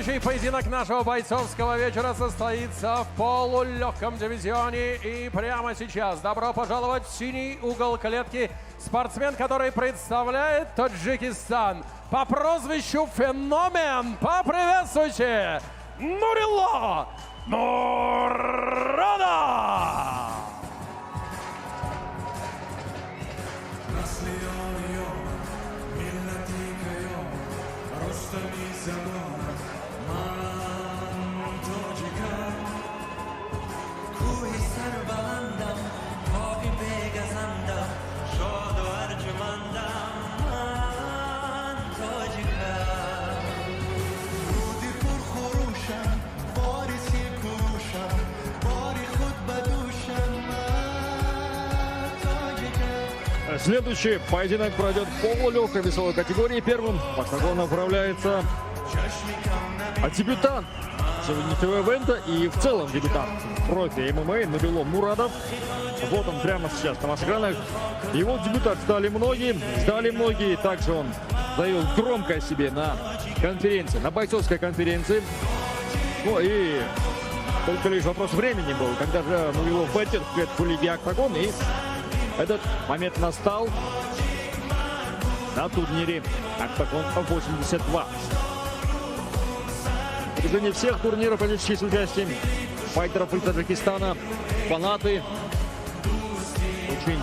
Следующий поединок нашего бойцовского вечера состоится в полулегком дивизионе. И прямо сейчас добро пожаловать в синий угол клетки спортсмен, который представляет Таджикистан по прозвищу Феномен. Поприветствуйте Нурилло Мурадов! Следующий поединок пройдет в полулегкой весовой категории. Первым в октагон направляется дебютант сегодняшнего ивента и в целом дебютант профи ММА Нурилло Мурадов. Вот он прямо сейчас на ваших экранах. Его дебюта ждали многие, ждали многие. Также он заявил громко о себе на конференции, на бойцовской конференции. Ну и только лишь вопрос времени был, когда же Нурилло войдет в клетку Лиги Октагон. И этот момент настал на турнире Октагон 82. В протяжении всех турниров практически с участием файтеров из Таджикистана фанаты очень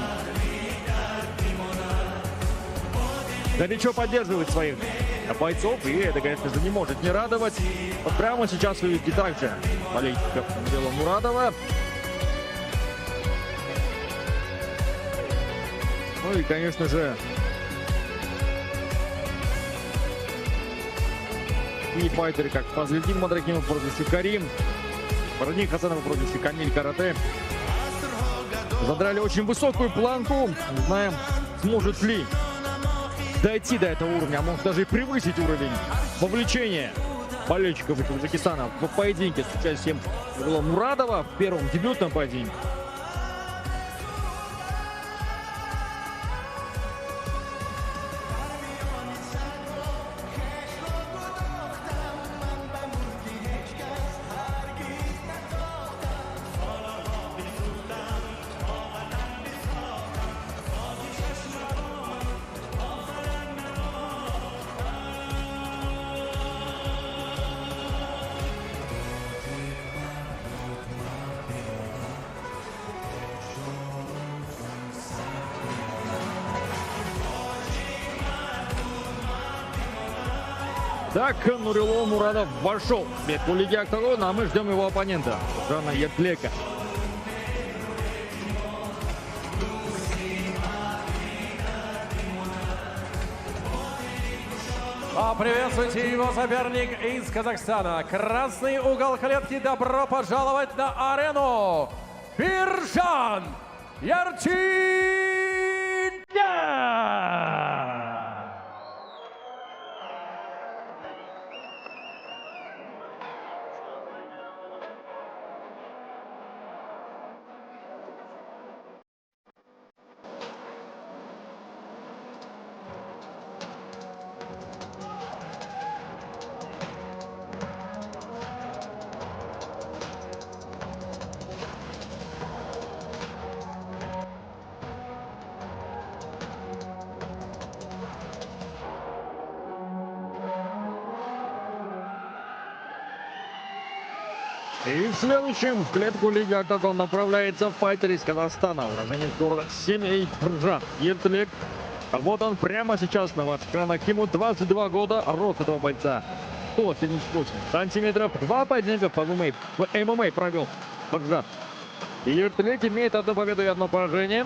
горячо поддерживают своих бойцов, и это, конечно же, не может не радовать. Вот прямо сейчас вы видите также болельщиков Нурилло Мурадова. Ну и, конечно же, и файтеры, как Фазлиддин Мадрахимов, прозвище Карим, Барни Хасанов, прозвище Камиль Карате, задрали очень высокую планку. Не знаем, сможет ли дойти до этого уровня, а может даже и превысить уровень вовлечения болельщиков из Таджикистана в поединке с участием Нурилло Мурадова в первом дебютном поединке. Так, Нурилло Мурадов вошел в клетку Лиги Октагон, а мы ждем его оппонента, Жана Ертлека. Поприветствуйте его соперник из Казахстана. Красный угол клетки. Добро пожаловать на арену. Биржан Ертилек! И в следующем в клетку Лиги Октагон направляется файтер из Казахстана, уроженец города Семей Биржан Ертилек. Вот он прямо сейчас на ваших экранах. Ему 22 года, рост этого бойца 178 сантиметров. Два поединка по ММА, в ММА провел Биржан Ертилек, имеет одну победу и одно поражение.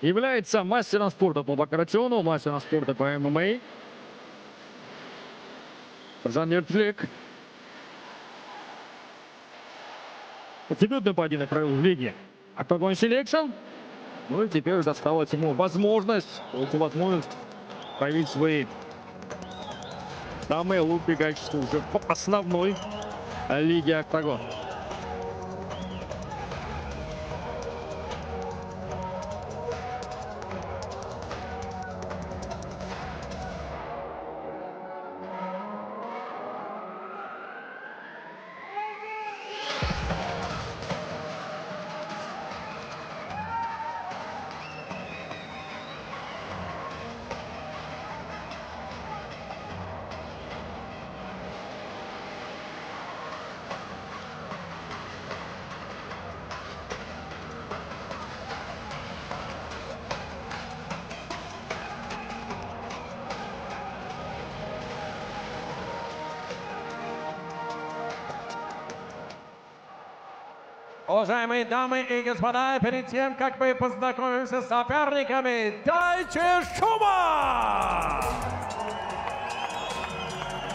Является мастером спорта по панкратиону, мастером спорта по ММА. Биржан Ертилек. Дебютный поединок провел в лиге Octagon Selection. Ну и теперь досталась ему возможность, эту возможность проявить свои самые лучшие качества уже в основной лиге Октагон. Уважаемые дамы и господа, перед тем, как мы познакомимся с соперниками, дайте шума!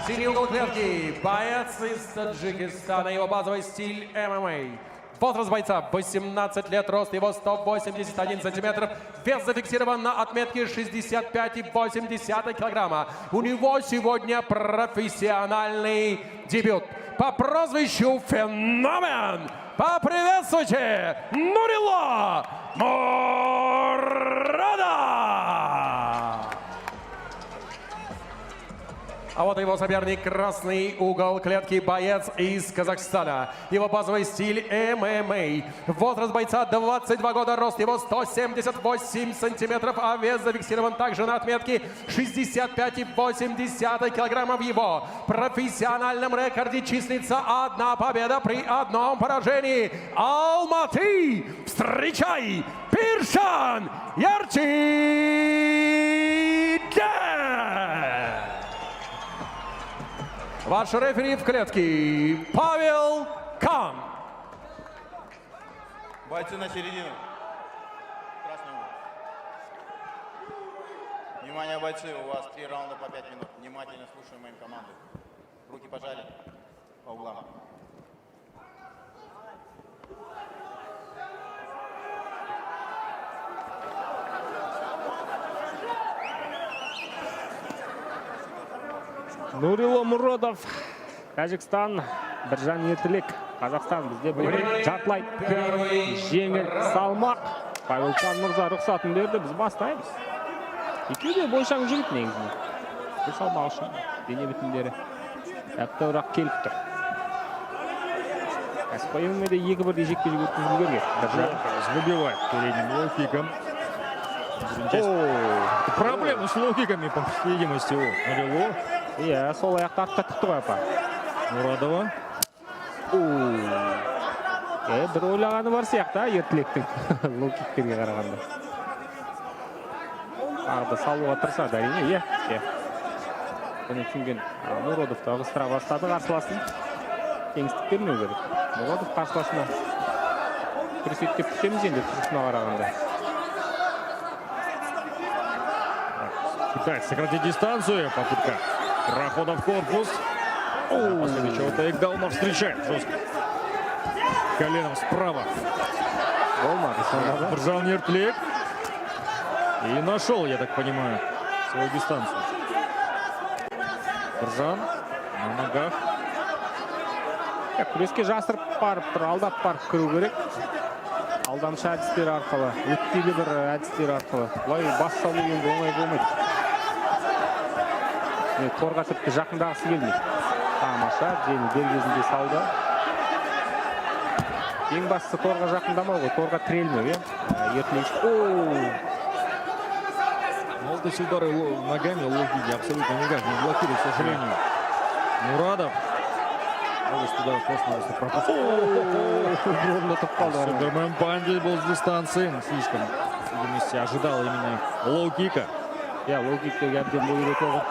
Синий угол клетки, боец из Таджикистана, его базовый стиль ММА. Возраст бойца 18 лет, рост его 181 сантиметров, вес зафиксирован на отметке 65,8 килограмма. У него сегодня профессиональный дебют по прозвищу «Феномен». Поприветствуйте Нурилло Муродов! А вот его соперник, красный угол клетки, боец из Казахстана. Его базовый стиль ММА. Возраст бойца 22 года, рост его 178 сантиметров, а вес зафиксирован также на отметке 65,8 килограмма. В его профессиональном рекорде числится одна победа при одном поражении. Алматы, встречай, Биржан Ертилек! Ваш рефери в клетке Павел Кан. Бойцы на середину. Красный угол. Внимание, бойцы, у вас три раунда по 5 минут. Внимательно слушаем моим команды. Руки пожали по углам. Нурилло Муродов, Тәжікстан, Біржан Ертілек, Қазақстан. Бізде бүгін жартылай жеңіл салмақ. Павел Кан мырза рұқсатын берді, біз бастаймыз. Екеуі де бойшаң жігіт негізінде. Бұл салмақ үшін дене бітімдері тәп-тәуір-ақ келіп тұр. Кәсіпқой ММА-де екі бірдей жекпе жек өткізіп үлгерген Біржан. Выбивает передним лоу-киком. Проблемы с лоу-киками, по всей видимости, у Нурилло Иә, сол аяқты артқа тықты ғой апа. Мурадова. Бір ойлағаны бар сияқты, а, Ертілектің лоу-киктерге қарағанда. Тағы да салуға тырысады, әрине, иә. Бұны түсінген Муродов та ығыстыра бастады қарсыласын. Кеңістік бермеу керек. Муродов қарсыласына күреседі деп күтеміз енді тұрысына қарағанда. Пытается сократить дистанцию. Попытка прохода в корпус. После чего тейкдауна встречает жестко. Коленом справа. Болмады сонда да. Біржан Ертілек. И нашел, я так понимаю, свою дистанцию. Біржан на ногах. Иә, күреске жасырып барып, бір алдап барып кіру керек. Алдамшы әдістер арқылы, өтпелі бір әдістер арқылы. Бұлай бас салу енді оңай болмайды. Міне, торға тіпті жақындағысы келмейді. Тамаша, тізені дер кезінде салды. Ең бастысы торға жақындамау ғой, торға тірелмеу, иә. Ертілек. Оу! Ну, вот эти удары ногами, лоу-кики абсолютно никак не блокирует, к сожалению. Мурадов. Может, удар просто пропустил. Орнатып қалды. Супермен панч был с дистанции. Слишком, по видимости, ожидал именно лоу-кика. Иә, лоу-киктерге әбден бой үйретіп алған.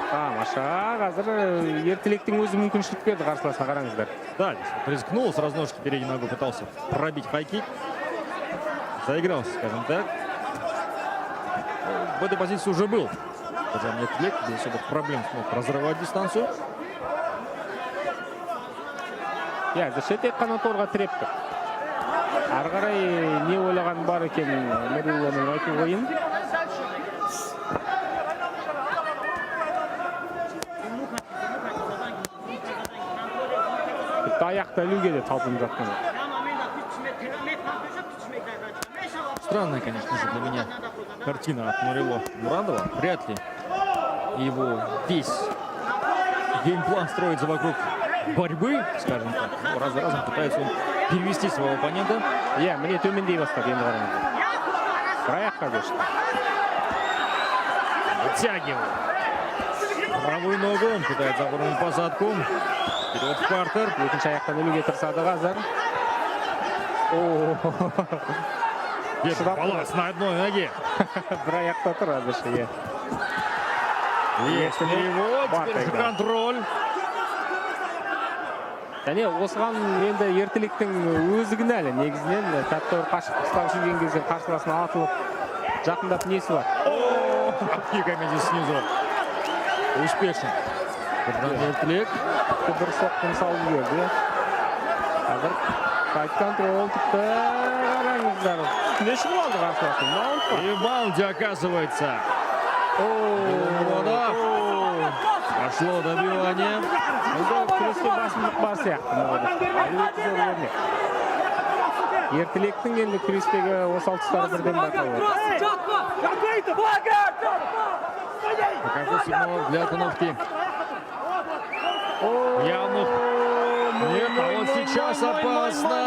Тамаша, қазір Ертілектің өзі мүмкіншілік берді қарсыласына, қараңыздар. Да, здесь вот рискнул, с разножки передней ногой пытался пробить хай-кик. Заигрался, скажем так. Ну, в этой позиции уже был Біржан Ертілек, без особых проблем смог разрывать дистанцию. Иә, әзірше тек қана торға тіреп тұр. Ары қарай не ойлаған бар екен Нуриллоның, айту қиын. Тіпті аяқты ілуге де талпынып жатқан жоқ. Странная, конечно же, для меня картина от Нурилло Мурадова. Вряд ли его весь геймплан строится вокруг борьбы, скажем так. Но раз за разом пытается он перевести своего оппонента. Иә, міне, төмендей бастады енді, қараңыздар. Бір аяққа көшті. Вытягивает правую ногу, он пытается оформить посадку. Вперед в партер. Екінші аяқтан ілуге тырысады қазір. О. Держит баланс на одной ноге. Бір аяқта тұр әзірше, иә. Есть перевод, Бар теперь уже тогда. контроль. Және осыған енді Ертілектің өзі кінәлі негізінен. Тәп-тәуір қашықтық ұстап жүрген кезде қарсыласына атылып жақындап несі бар? Киками здесь снизу. Успешно. Біржан Ертілек. Тіпті бір соққыны салып жіберді, иә. Қазір сайд контроль, тіпті, қараңыздар, үстіне шығып алды қарсыласын. Маунт бар. И в маунте оказывается. Муродов. Пошло добивание. Бұл күресте басымдық бар сияқты Муродов. Әлеуеті зор көрінеді. Ертілектің енді күрестегі осал тұстары бірден байқалып отыр. Пока что сигналов для остановки явных нет. А вот сейчас опасно.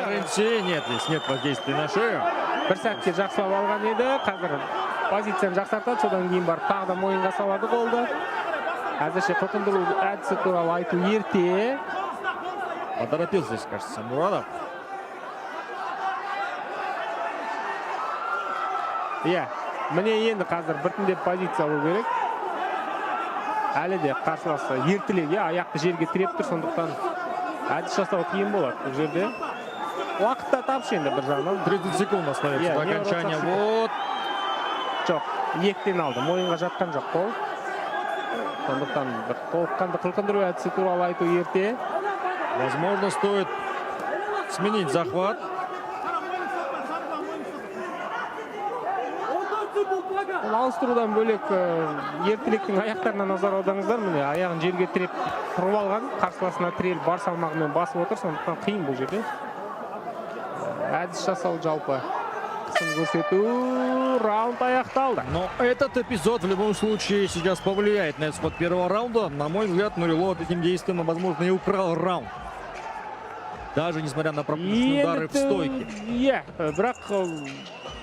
РНЧ. Нет, здесь нет воздействия на шею. Бір сәтке жақсылап алған еді, қазір позицияны жақсартады, содан кейін барып тағы да мойынға салады қолды. Әзірше қылқындыру әдісі туралы айту ерте. Поторопился здесь, кажется, Мурадов. Иә, міне, енді қазір біртіндеп позиция алу керек. Әлі де қарсыласы Ертілек, иә, аяқты жерге тіреп тұр, сондықтан әдіс жасау қиын болады бұл жерде. Уақыт та тапшы енді бір жағынан. 30 секунд остается Я, до не окончания. ротация. Вот. Жоқ, иектен алды, мойынға жатқан жоқ қол, сондықтан бір толыққанды қылқындыру әдісі туралы айту ерте. Возможно, стоит сменить захват. Ол ауыстырудан бөлек, Ертілектің аяқтарына назар аударыңыздар. Міне, аяғын жерге тіреп тұрып алған, қарсыласына тіреліп, бар салмағымен басып отыр, сондықтан қиын бұл жерде әдіс жасау, жалпы қысым көрсету. Раунд аяқталды. Но этот эпизод в любом случае сейчас повлияет на исход первого раунда. На мой взгляд, Нурилло этим действием, возможно, и украл раунд. Даже несмотря на пропущенные удары в стойке. Иә, бірақ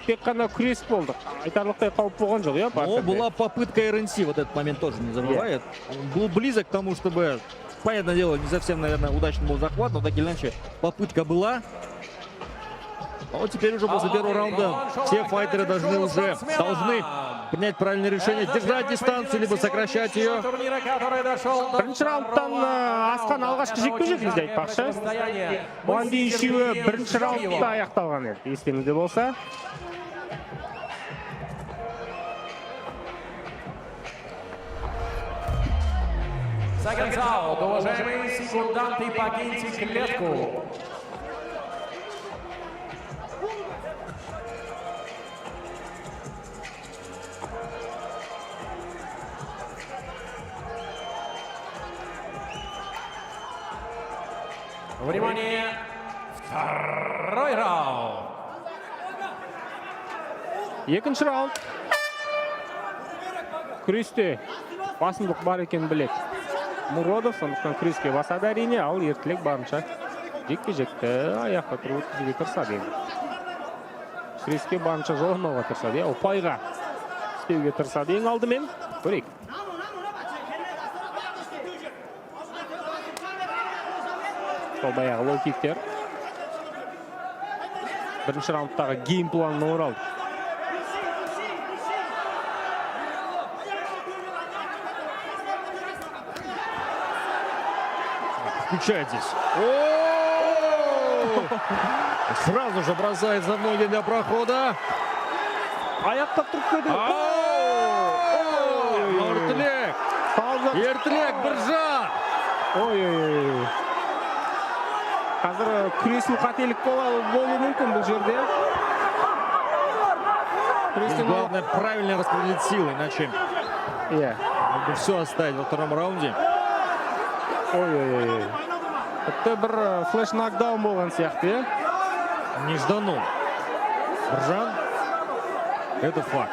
тек қана күрес болды, айтарлықтай қауіп болған жоқ, иә, Но партерде. была попытка РНС, вот этот момент тоже не забывает. Он был близок к тому, чтобы, понятное дело, не совсем, наверное, удачный был захват, но так или иначе попытка была. А вот теперь уже после первого раунда все файтеры должны принять правильное решение: держать дистанцию либо сокращать ее. Бірінші раундтан асқан алғашқы жекпе-жек бізде, айтпақшы. Бұған дейін үшеуі бірінші раундта аяқталған еді, естеріңізде болса. Seconds out. Уважаемые секунданты, покиньте клетку. Внимание! Второй раунд. Екінші раунд. Күресте басымдық бар екенін біледі Муродов, сондықтан күреске басады, әрине. Ал Ертілек барынша жекпе жекті аяқта тұрып өткізуге тырысады. Енді күреске барынша жоламауға тырысады, иә, ұпайға түспеуге тырысады ең алдымен. Көрейік. Сол баяғы лоу киктер бірінші раундтағы геймпланына оралды. Включает здесь. О! Сразу же бросает за ноги для прохода. Аяқта тұрып көрді. Ертілек. Салып. Ертілек, Біржан. Ой, ой, ой. Қазір күресу қателік болуы мүмкін бұл жерде. Здесь Күрестен главное правильно распределить силы, иначе могут все оставить во втором раунде. Ой, ой, ой. Тіпті бір флеш нокдаун болған сияқты, иә. Не жданул Біржан. Это факт.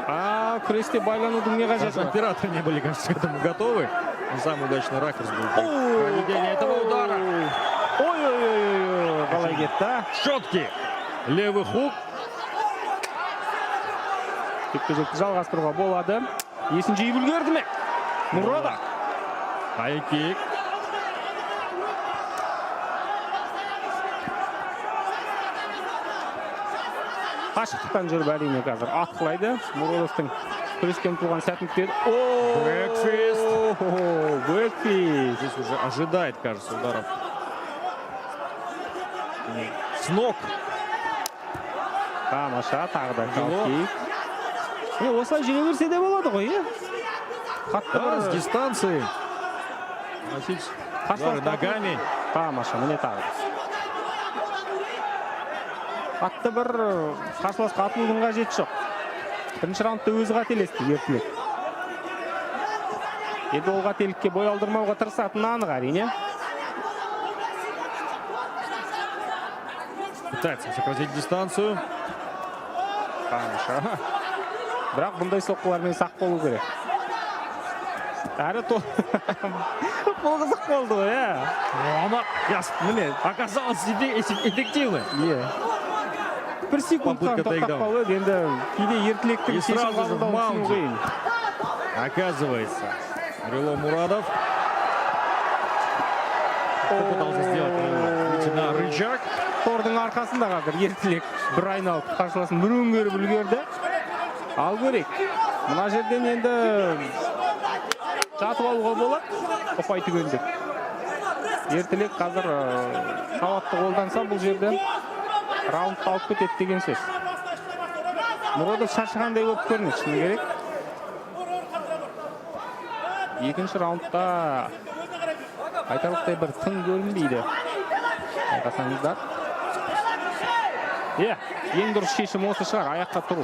А күресте байланудың не қажеті Даже бар? операторы не были, кажется, к этому готовы. Не самый удачный ракурс был для проведения этого удара. Ой, ой, ой, ой, қалай кетті, а? Четкий левый хук. Жекпе жекті жалғастыруға болады. Есін жиып үлгерді ме Мұродов? Хайкик. Қашықтықтан жүріп, әрине, қазір атқылайды. Мұродовтың күреске ұмтылған сәтін күтеді. Бэкфист. Бэкфист. Здесь уже ожидает, кажется, ударов с ног. Тамаша, тағы да Тяжело. кик. Е, осылай жүре берсе де болады ғой, иә, қатты Да, бір с дистанции. Носить удары Қарсылас ногами. Тамаша, міне, тағы қатты бір қарсыласқа атылудың қажеті жоқ. Бірінші раундта өзі қателесті Ертілек. Енді ол қателікке бой алдырмауға тырысатыны анық, әрине. Пытается сократить дистанцию. Тамаша, бірақ бұндай соққылармен сақ болу керек әрі бұл қызық болды ғой, иә. Ну, она Міне. оказалась эффективной. Иә, бір секундқа Попытка тоқтап тейкдаун. қалып еді. Енді кейде Ертілектің И шешім сразу же в қабылдауын түсіну маунте. қиын. Оказывается, Нурилло Мурадов попытался сделать, выйти на рычаг. Тордың арқасында қазір Ертілек бір айналып, қарсыласын бір өңгеріп үлгерді. Ал көрейік, мына жерден енді жатып алуға болады ұпай түгендеп. Ертілек қазір сауатты қолданса, бұл жерден раундты алып кетеді деген сөз. Мұродов шаршағандай болып көрінеді, шыны керек. Екінші раундта айтарлықтай бір тың көрінбейді, байқасаңыздар. Иә, ең дұрыс шешім осы шығар, аяққа тұру.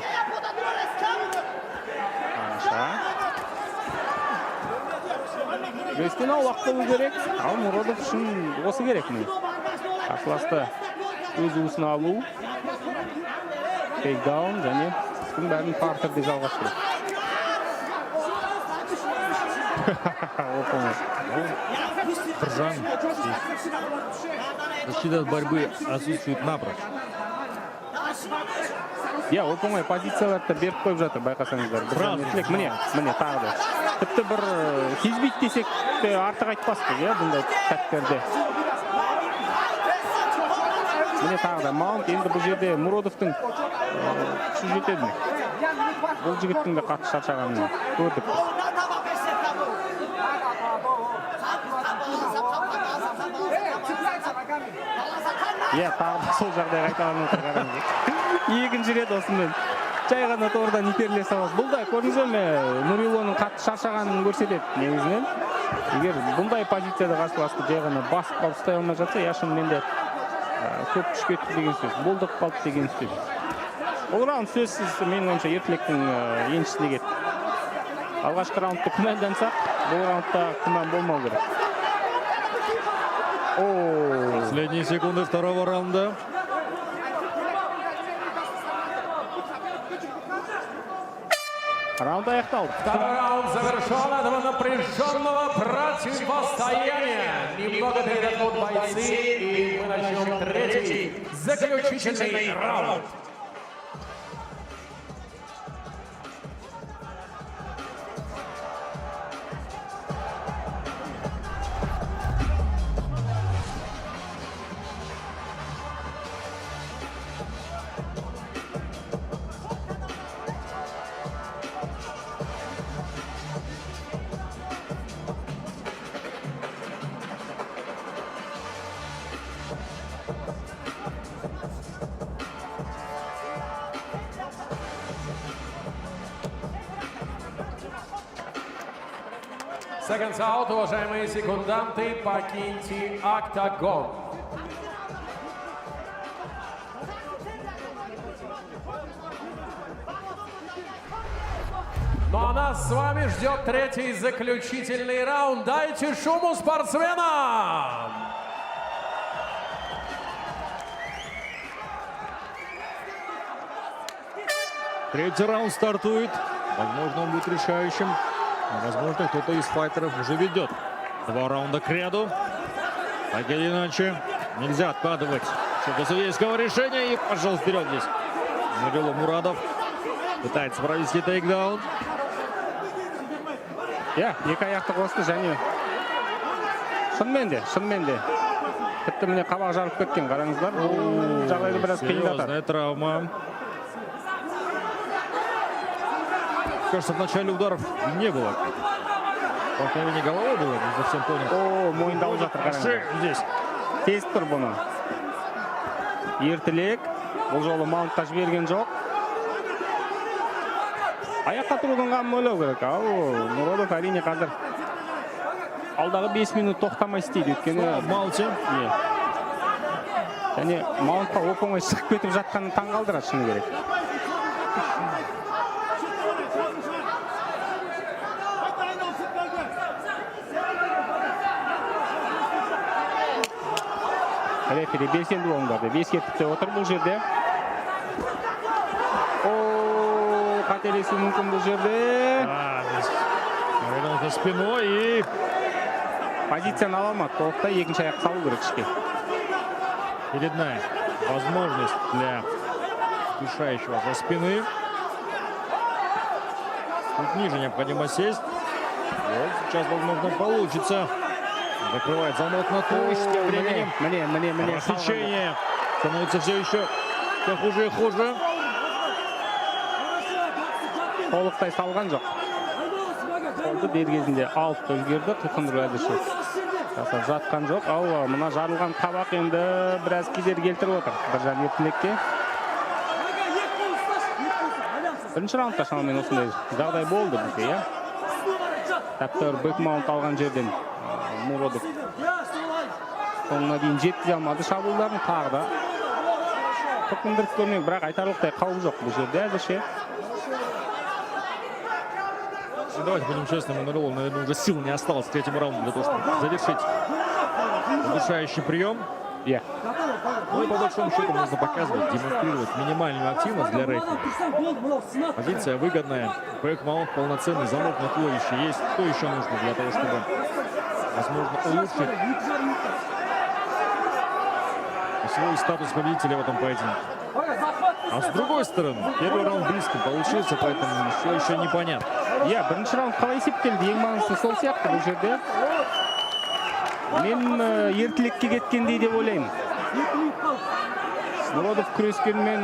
Тамаша, күрестен аулақ болу керек. Ал Мұродов үшін осы керек, міне, қарсыласты өз уысына алу, тейкдаун және істің бәрін партерде жалғастыру. Оп оңай. Біржан здесь. Защита от борьбы отсутствует напрочь. Иә, оп оңай позицияларды беріп қойып жатыр, байқасаңыздар, Біржан Сразу. Ертілек. Міне, міне, тағы да. Тіпті бір сезбейді десек те артық айтпаспыз, иә, бұндай сәттерде. Міне, тағы да маунт. Енді бұл жерде Мұродовтың күші жетеді ме? Бұл жігіттің де қатты шаршағанын көрдік біз. Иә, тағы да сол жағдай қайталанып отыр, қараңыз. Екінші рет осымен жай ғана тордан итеріле салады. Бұл да, көрдіңіздер ме, Нуриллоның қатты шаршағанын көрсетеді негізінен. Егер бұндай позицияда қарсыласты жай ғана басып қалып ұстай алмай жатса, иә, шынымен де көп күш кетті деген сөз, болдырып қалды деген сөз. Бұл раунд сөзсіз, менің ойымша, Ертілектің еншісіне кетті. Алғашқы раундты күмәндансақ, бұл раундта күмән болмау керек. О! Последние секунды второго раунда. Раунд аяқталды. Второй раунд завершен этого напряженного противостояния. Немного передохнут бойцы, и мы начнем третий, заключительный раунд. Seconds out, уважаемые секунданты, покиньте октагон. Ну а нас с вами ждет третий заключительный раунд. Дайте шуму спортсменам! Третий раунд стартует. Возможно, он будет решающим. А возможно, кто-то из файтеров уже ведет. Два раунда кряду. Так или иначе, нельзя откладывать до судейского решения. И пошел вперед здесь Нурилло Мурадов. Пытается провести тейкдаун. Иә, екі аяқты қосты және шынымен де тіпті, міне, қабақ жарып кеткен, қараңыздар. Бұл жағдайды біраз қиындатады. Серьезная травма. Кажется, в начале ударов не было. Столкновение головой было, не совсем понял. О, мойынды алып жатыр, қараңыздар. Шею здесь. Сезіп тұр бұны Ертілек. Бұл жолы маунтқа жіберген жоқ. Аяққа тұрудың қамын ойлау керек. Ал Муродов, әрине, қазір алдағы 5 минут тоқтамай істейді, өйткені Снова в маунте. Иә. Және маунтқа оп оңай шығып кетіп жатқаны таң қалдырады, шыны керек. Рефери белсенді болыңдар деп ескертіп те отыр бұл жерде. О, қателесуі мүмкін бұл жерде. А, здесь повернулся спиной и Позицияны ала алмады толықтай, екінші аяқ салу керек ішке. Очередная возможность для удушающего со спины. Чуть ниже необходимо сесть. Вот сейчас, возможно, получится. Закрывает замок на туловище тем временем. Міне, міне, міне, салған жоқ. Рассечение становится все еще все хуже и хуже. Толықтай салған жоқ. Қолды дер кезінде алып та үлгерді. Қылқындыру әзірше жасап жатқан жоқ. Ал мына жарылған қабақ енді біраз кедергі келтіріп отыр Біржан Ертілекке. Бірінші раундта шамамен осындай жағдай болды бізде, иә. Тәп-тәуір бэкмаунт алған жерден Муродов соңына дейін жеткізе алмады шабуылдарын. Тағы да қылқындырып көрмек, бірақ айтарлықтай қауіп жоқ бұл жерде әзірше. Ну, давайте будем честными, Нурилло, наверное, уже сил не осталось к третьему раунду для того, чтобы завершить удушающий прием. Иә. Ну и по большому счету можно показывать, демонстрировать минимальную активность для рефери. Позиция выгодная. Бэкмаунт полноценный, замок на туловище есть. Что еще нужно для того, чтобы, возможно, улучшить свой статус победителя в этом поединке? А с другой стороны, первый раунд близко получился, поэтому все еще непонятно. Иә, бірінші раунд қалай есептелді, ең маңыздысы сол сияқты. Бұл жерде мен Ертілекке кеткендей деп ойлаймын. Муродов күрескенмен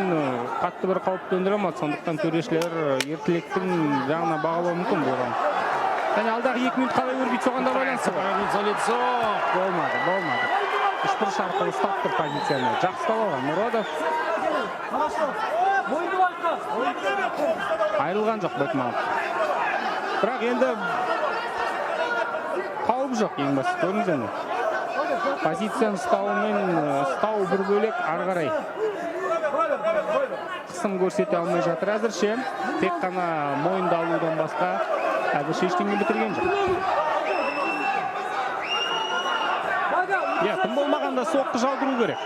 қатты бір қауіп төндіре алмады, сондықтан төрешілер Ертілектің жағына бағалауы мүмкін бұл раунд. Және алдағы 2 минут қалай өрбиді, соған да байланысты ғой. Повернуться лицо. Болмады, болмады. Үшбұрыш арқылы ұстап тұр позицияны, жақсы ұстап алған Муродов. Айырылған жоқ бэкмаунт, бірақ енді қауіп жоқ. Ең бастысы, көрдіңіз, енді позицияны ұстауымен ұстау бір бөлек, ары қарай қысым көрсете алмай жатыр әзірше. Тек қана мойынды алудан басқа әзірше ештеңе бітірген жоқ. Иә, тым болмағанда соққы жаудыру керек.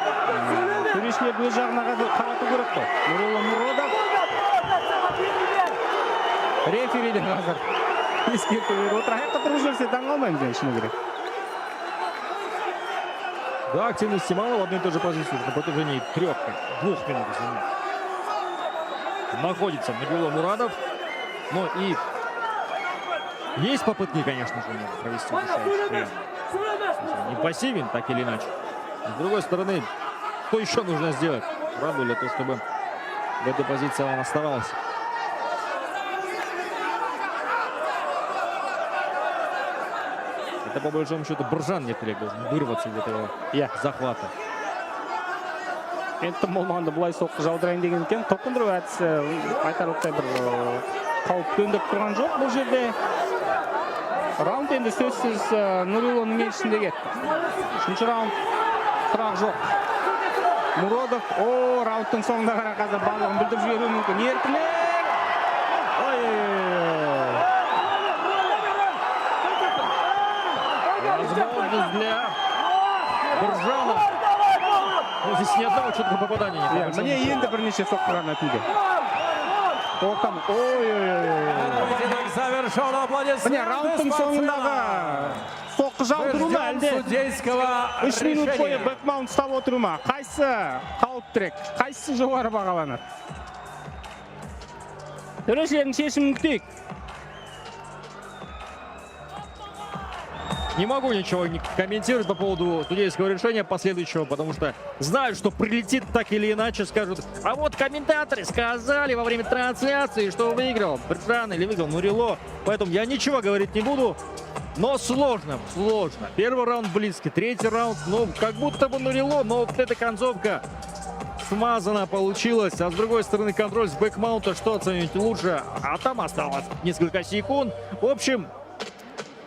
Төрешілерді өз жағына қарату керек қой. Нурилло Муродов рефери де қазір ескерту беріп отыр. Аяққа тұрып жіберсе, таң қалмаймыз енді, шыны керек. Да, активности мало в одной и той же позиции уже на протяжении трех, 2 минут, извините. Находится Нурилло Мурадов. Ну и есть попытки, конечно же, у него провести удушающий прием. Он не пассивен, так или иначе. С другой стороны, что еще нужно сделать Мураду для того, чтобы в этой позиции он оставался? Это, по большому счету, Біржан Ертілек должен вырваться из этого Иә. Захвата. Енді тым болмағанда былай соққы жаудырайын деген екен. Қылқындыру әдісі айтарлықтай бір қауіп төндіріп тұрған жоқ бұл жерде. Раунд енді сөзсіз Нуриллоның еншісінде кетті. Үшінші раунд, сұрақ жоқ. Муродов, о, раундтың соңында қара, қазір барлығын бүлдіріп жіберуі мүмкін. Ертілек! Ой! Биржана. Ну, здесь ни одного четкого попадания нет. Иә, міне, енді бірнеше соққы ғана тиді. Ортам, ой, ой, ой, ой. Поединок завершен. Аплодисменты Міне, раундтың соңындағы соққы жаудыру ма, әлде судейского 3 минут бойы решения. Бэкмаунт ұстап отыру ма? Қайсы қауіптірек, қайсысы жоғары бағаланады? Төрешілердің шешімін күтейік. Не могу ничего не комментировать по поводу судейского решения последующего, потому что знаю, что прилетит так или иначе, скажут: «А вот комментаторы сказали во время трансляции, что выиграл Биржан или выиграл Нурилло». Поэтому я ничего говорить не буду. Но сложно, сложно. Первый раунд близкий, третий раунд, ну, как будто бы Нурилло, но вот эта концовка смазана получилась. А с другой стороны, контроль с бэкмаунта, что оценить лучше? А там осталось несколько секунд. В общем,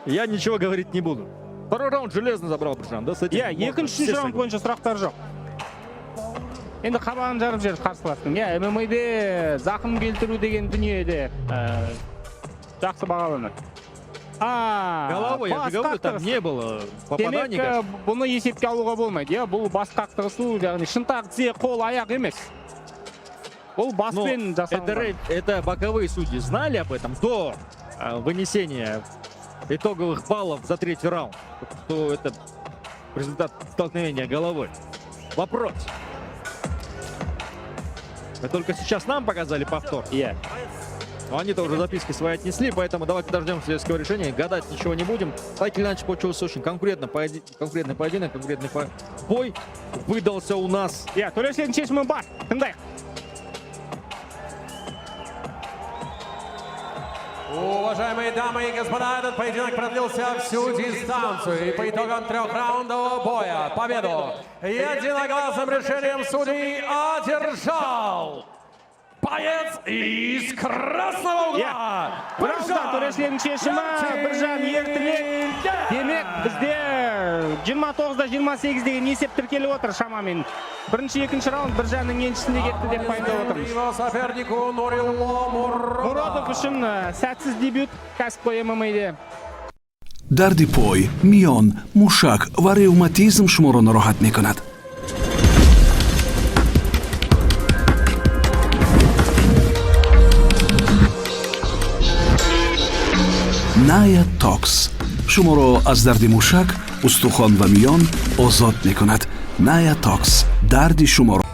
я ничего говорить не буду. Второй раунд железно забрал Биржан, да? С этим Иә, можно екінші, все үшінші раунд согласны. Бойынша сұрақтар жоқ. Енді қабағын жарып жіберді қарсыластың. Иә, ММАде зақым келтіру деген дүниеде жақсы бағаланады. А, Головой, я же говорю, там не было попаданий. Демек, Кажется. бұны есепке алуға болмайды. Иә, бұл бас қақтығысу, яғни шынтақ, тізе, қол, аяқ емес. Бұл Но баспен это, жасалынған. это боковые судьи знали об этом до вынесения итоговых баллов за третий раунд? Что это результат столкновения головой. Вопрос. Вы только сейчас нам показали повтор. Иә. Но они-то уже записки свои отнесли, поэтому давайте дождемся судейского решения. Гадать ничего не будем. Так или иначе, получился очень конкретный поединок, конкретный бой выдался у нас. Иә, төрешілердің шешімі бар. Тыңдайық. Уважаемые дамы и господа, этот поединок продлился всю дистанцию. И по итогам трехраундового боя победу единогласным решением судей одержал боец из красного угла. Бір ауыздан төрешілердің шешімі: Біржан Ертілек. Демек, бізде 29-да 28 деген есеп тіркеліп отыр шамамен. Бірінші, екінші раунд Біржанның еншісінде кетті деп пайымдап отырмыз. Его сопернику Нурилло Муродов. Муродов үшін сәтсіз дебют кәсіпқой ММАде. Дарди пой, миён, мушак ва ревматизм шуморо нороҳат мекунад? Ная Токс шуморо аз дарди мушак, устухон ва миён озод мекунад. Ная Токс дарди шуморо.